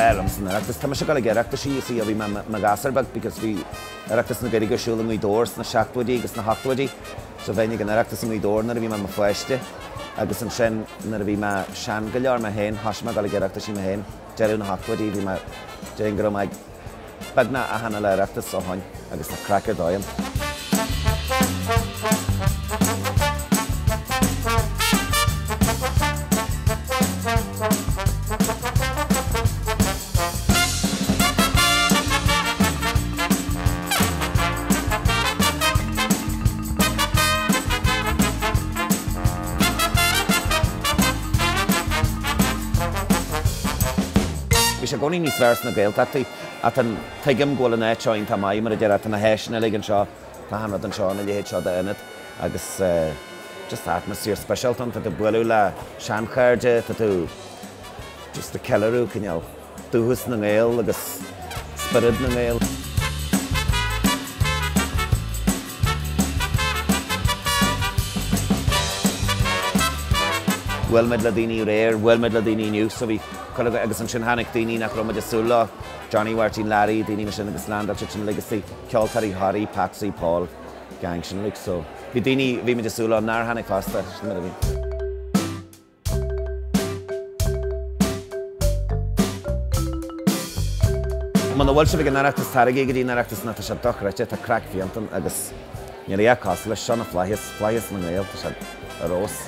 breá liomsa an Oireachtas. Tá mise ag dul ag Oireachtaisí, you see, ó bhí mé i mo ghasúr beag because bhí Oireachtas na Gaeilge ar siúl i nGaoth Dobhair sna seachtóidí agus sna hochtóidí. So bheinn ag an Oireachtas i nGaoth Dobhair nuair a bhí mé i mo pháiste agus ansin nuair a bhí mé sean go leor mé féin, thosaigh mé ag dul ag Oireachtaisí mé féin. Deireadh na hochtóidí bhí mé, déarfainn go raibh mé ag beagnach achan uile Oireachtas ó shoin agus tá craic ar dóigh ann. Bhí sé i gcónaí níos fearr sna Gaeltachtaí ach tá, tuigim go bhfuil an áit seo iontach maith mar a déarfá, tá na háiseanna uilig anseo, tá achan rud anseo ina leithéid seo d'ionad agus just tá atmaisféar speisialta ann, tá tú ag bualadh le seanchairde, tá tú just ag ceiliúradh cineál. dúchas na nGael agus spiorad na nGael. Bhuail muid le daoine aréir, bhuail muid le daoine inniu so bhí chuile dhuine agus ansin tháinig daoine nach raibh muid ag súil leo, Johnny Mháirtín Learaí, daoine mar sin agus landáil siad sin uilig istigh, ceoltóirí Thoraí, Patsy, Paul, gang sin uilig so bhí daoine a bhí muid ag súil leo nár tháinig fosta, sin mar a bhí. Muna bhfuil sibh ag an Oireachtas, taraigí go dtí an Oireachtas nó tá sé dochreidte, tá craic fiánta ann agus níl a dhath cosúil leis. Seo na flaithis, flaithis na nGael, tá sé ar fheabhas.